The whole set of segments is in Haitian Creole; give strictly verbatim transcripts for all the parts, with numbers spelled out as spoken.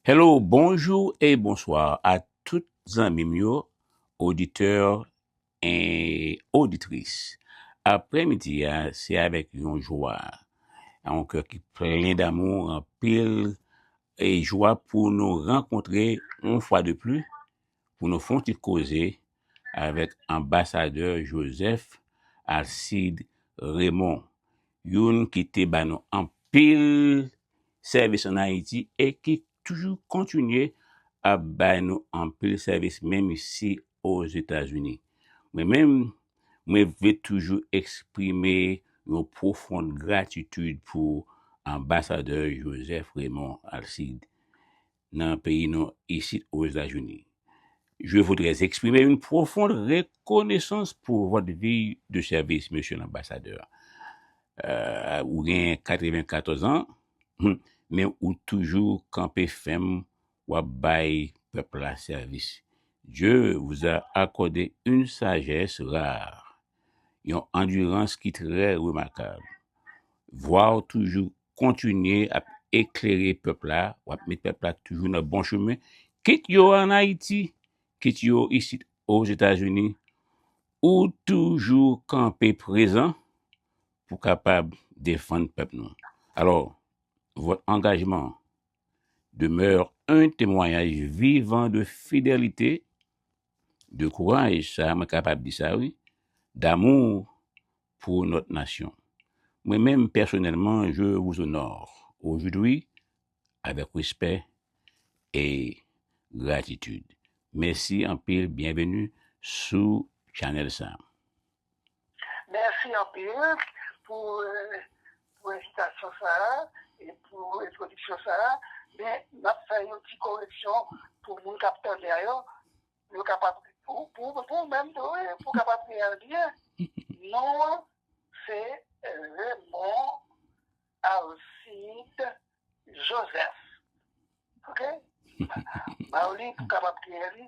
Hello, bonjou e bonswa a tout zanmi m yo, oditè e oditris. Aprèmidi a, se avèk yon jwa, yon kè ki plen damou, anpil e jwa pou nou rankontre yon fwa de plis, pou nou fè yon ti koze avèk anbasadè Joseph Alcide Raymond, youn ki te ba nou anpil sèvis ann Ayiti e ki toujou kontinye ap bay nou anpil sèvis, menm isi Ozetazini. Mwen menm, mwen vle toujou eksprime yon pwofon gratitid pou anbasadè Joseph Raymond Alcide nan peyi nou isit Ozetazini. Je voudrais exprimer une profonde reconnaissance pour votre vie de service, monsieur l'ambassadeur. Euh, ou gen katrevenkatòz an, hmm, men ou toujou kanpe fèm, w ap bay pèp la sèvis. Dieu vous a accordé une sagesse rare, yon andirans ki trè remakab. Vwa w toujou kontinye ap eklere pèp la, w ap met pèp la toujou nan bon chemen, kit yo ann Ayiti, kit yo isit Ozetazini, ou toujou kanpe prezan pou kapab defann pèp nou. Alors, votre engagement demeure un témoignage vivant de fidélité, de courage, sa mwen kapab di sa wi, d'amour pour notre nation. Mwen menm, pèsonèlman, je vous honore aujourd'hui avec respect et gratitude. Mèsi anpil, byenveni sou chanèl sa. Mèsi anpil pou, euh, pou envitasyon sa a e pou entwodiksyon sa a. Men, m ap fè yon ti koreksyon pou moun k ap tande a yo. Yo kapab, pou, pou, pou ou menm tou, wi, pou w kapab li l byen. Non an, se Raymond Alcide Joseph. Ok? Ba w li pou w kapab li l,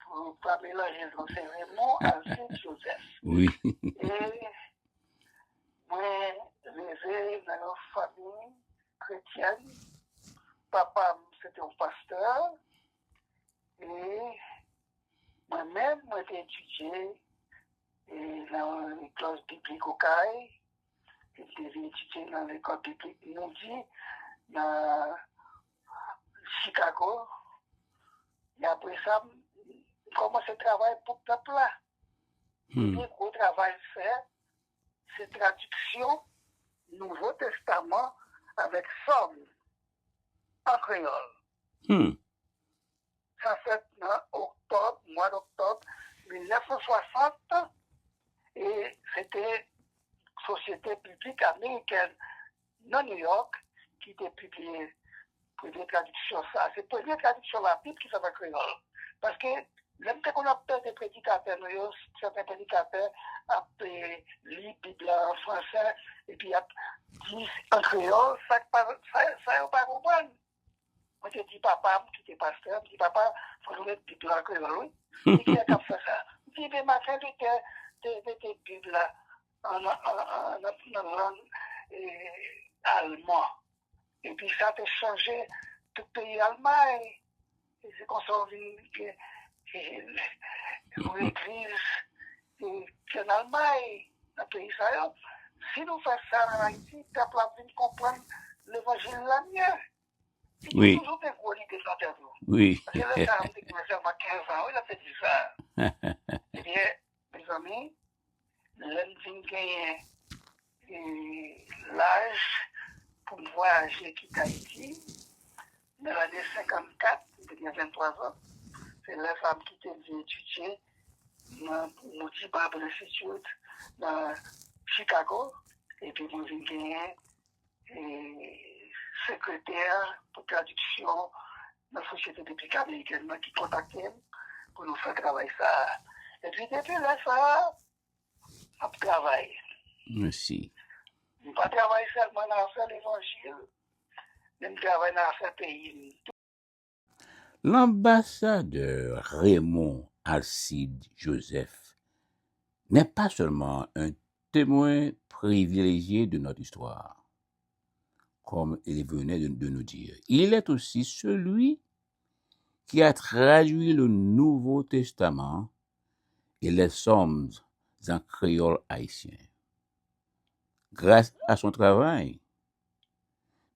pou w pa melanje l. Donk, se Raymond Alcide Joseph. Wi. E mwen leve nan yon fanmi kretyèn. Papa m, se te yon pastè. E mwen menm, mwen te etidye, e, nan lekòl biblik Okay, e m te vin etidye nan lekòl biblik Moody, nan Chicago. E apre sa, m kòmanse travay pou pèp la. Hmm. Pi gwo travay m fè, se tradiksyon Nouvo Testaman avèk Sòm an kreyòl. Hmm. Sa fèt nan oktòb, mwa doktòb mil nèf san swasant, e se te Sosyete Biblik Amerikèn nan New York ki te pibliye premye tradiksyon sa. Se premye tradiksyon Labib ki fèt an kreyòl. Paske lè m te konn ap tande predikatè nou yo, sèten predikatè ap, eh, li Bib la an fransè, epi ap di an kreyòl, sa k pa, sa, sa yo pa konprann. Mwen te di papa m, ki te pastè, m di, "Papa, fò nou met Bib la an kreyòl, wi." Li di, "Kiyès k ap fè sa?" M di, "Men Maten Litè te mete Bib la an, an, an, nan, nan lang, eh, alman. Epi sa te chanje tout peyi Almay. E se konsa w vin gen, eh, yon legliz, eh, ki ann Almay, nan peyi sa yo. Si nou fè sa ann Ayiti, pèp la ap vin konprann levanjil la mye." Li te toujou gen gwo lide nan tèt ou. Wi. Paske lè sa a, m te gen sèlman kenz an, wi, lè m te di sa. Ebyen, mezanmi, lè m vin genyen, e, laj pou m vwayaje kite Ayiti, nan lane senkannkat, m te gen venntwa zan, se lè sa a m kite, m vin etidye nan Moody Bible Institute nan Chicago, epi mwen vin genyen e, sekretè pou tradiksyon nan Sosyete Biblik Amerikèn nan ki kontakte m pou nou fè travay sa a. Epi depi lè sa a, m ap travay. Mèsi. M pa travay sèlman nan afè levanjil, men m travay nan afè peyi m. L'ambassadeur Raymond Alcide Joseph n'est pas seulement un témoin privilégié de notre histoire, comme il venait de, de nous dire, il est aussi celui qui a traduit le Nouveau Testament et les Psaumes en créole haïtien. Grâce à son travail,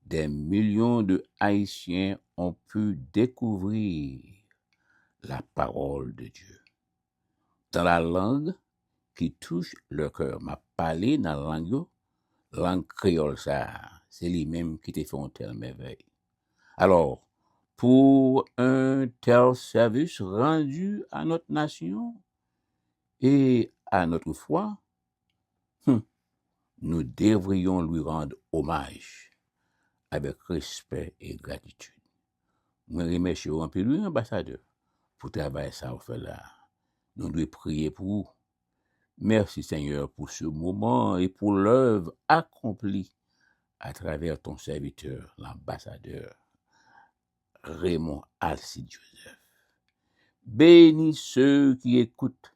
des millions de Haïtiens ont pu découvrir la parole de Dieu dans la langue qui touche leur cœur. M ap pale nan lang yo, lang kreyòl sa a, se li menm ki te fè yon tèl mèvèy. Alors, pour un tel service rendu à notre nation et à notre foi, hmm, nous devrions lui rendre hommage avec respect et gratitude. Mwen remèsye w anpil, wi, anbasadè, pou travay sa w fè la. Nou dwe priye pou ou. Merci, Seigneur, pour ce moment et pour l'œuvre accomplie à travers ton serviteur, l'ambassadeur Raymond Alcide Joseph. Bénis ceux qui écoutent,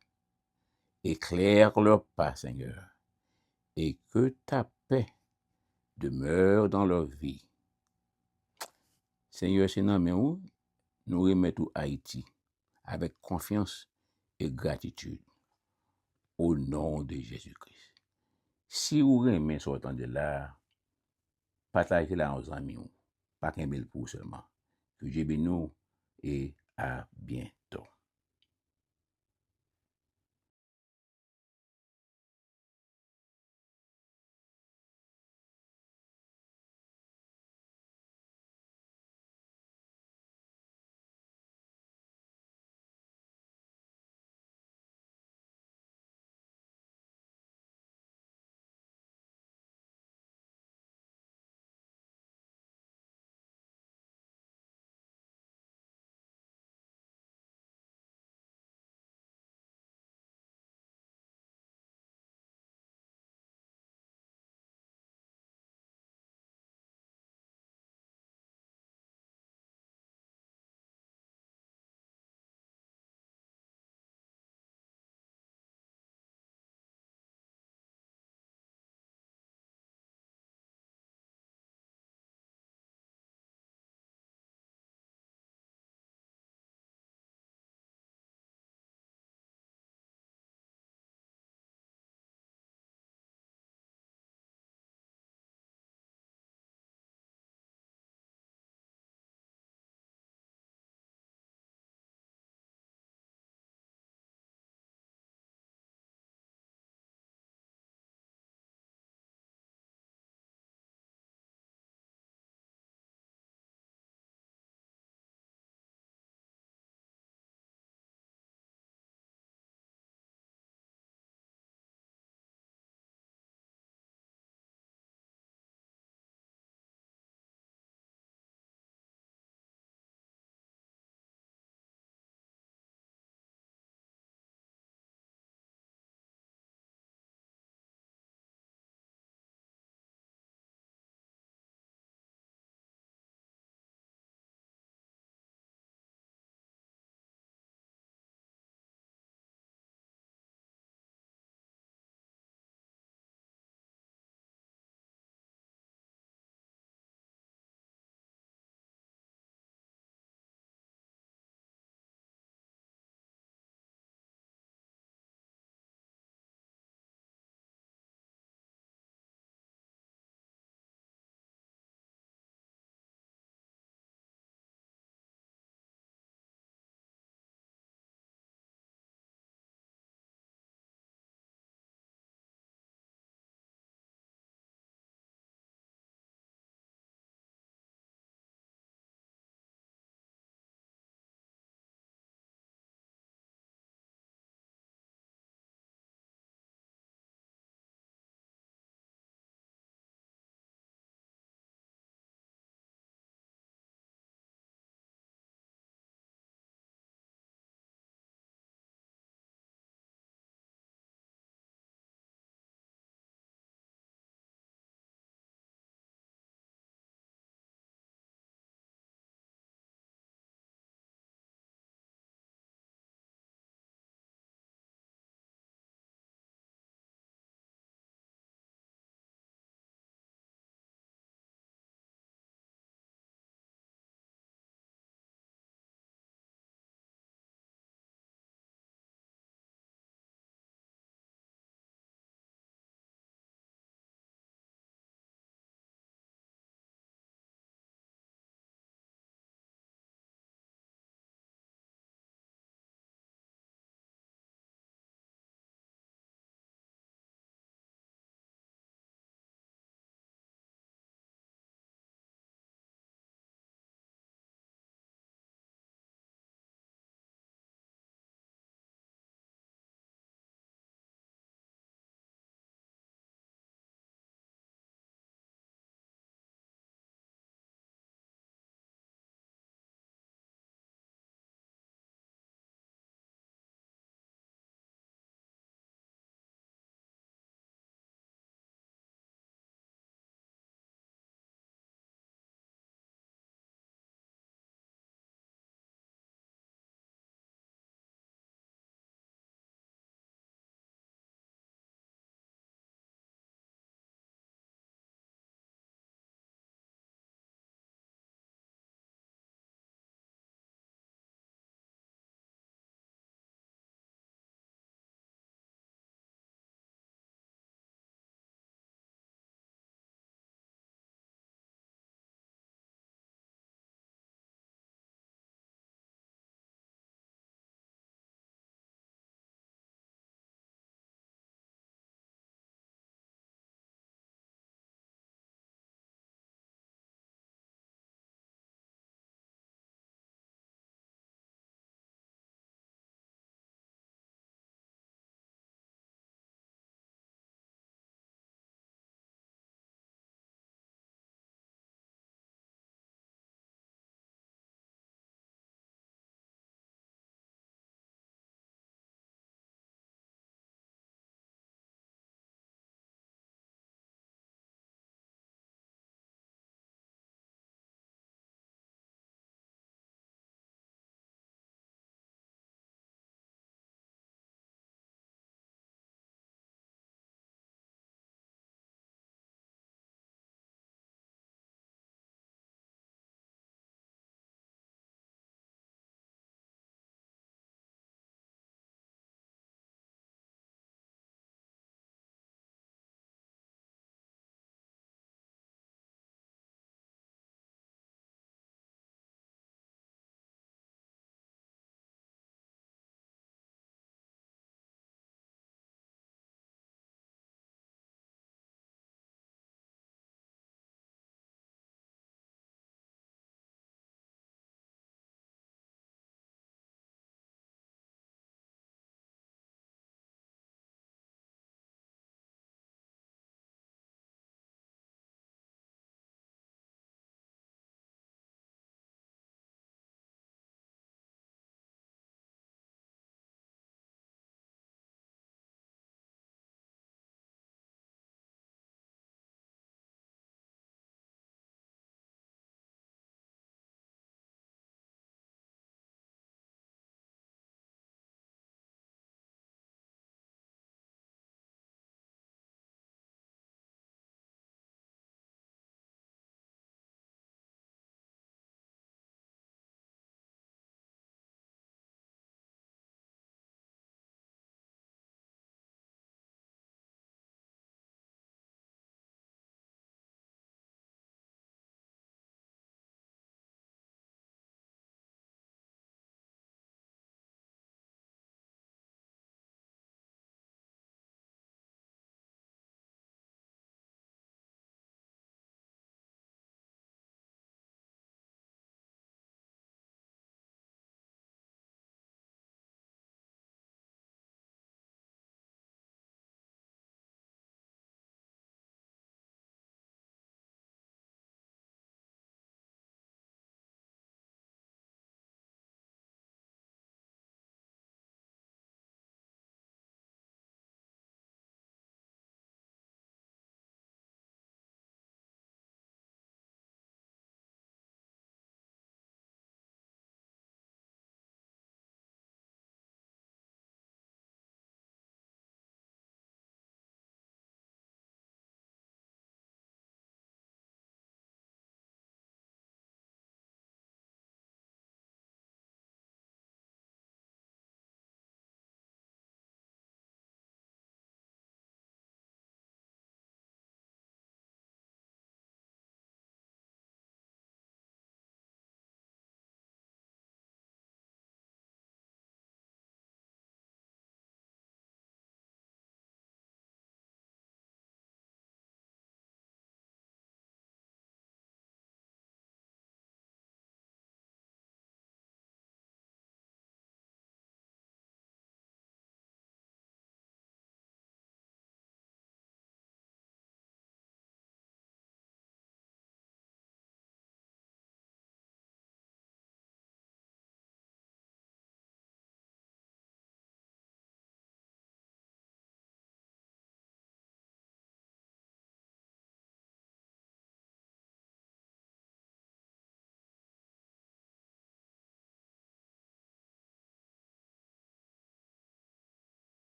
éclaire leur pas, Seigneur, et que ta paix demeure dans leur vie. Senyè, se nan men ou nou remèt ou Ayiti, avèk konfyans e gratitid, o non de Jezi Kris. Si ou renmen sa w tande la a, pataje l a yon zanmi w. Pa kenbe l pou ou sèlman. Ke Dye beni w e a byento.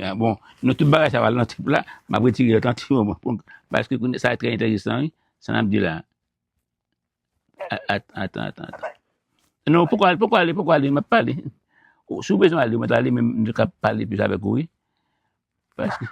Ah, bon, nou tout bagay sa va nan trip la, m ap retire l nan ti moman. Paske kounye sa trè enteresan, wi, sa n ap di la. Atan, atan, atan, atan. Non, poko ale, poko ale, poko ale, m ap pale. Si w bezwen ale, mwen t ale, men m ka pale plis avèk ou, wi. Paske,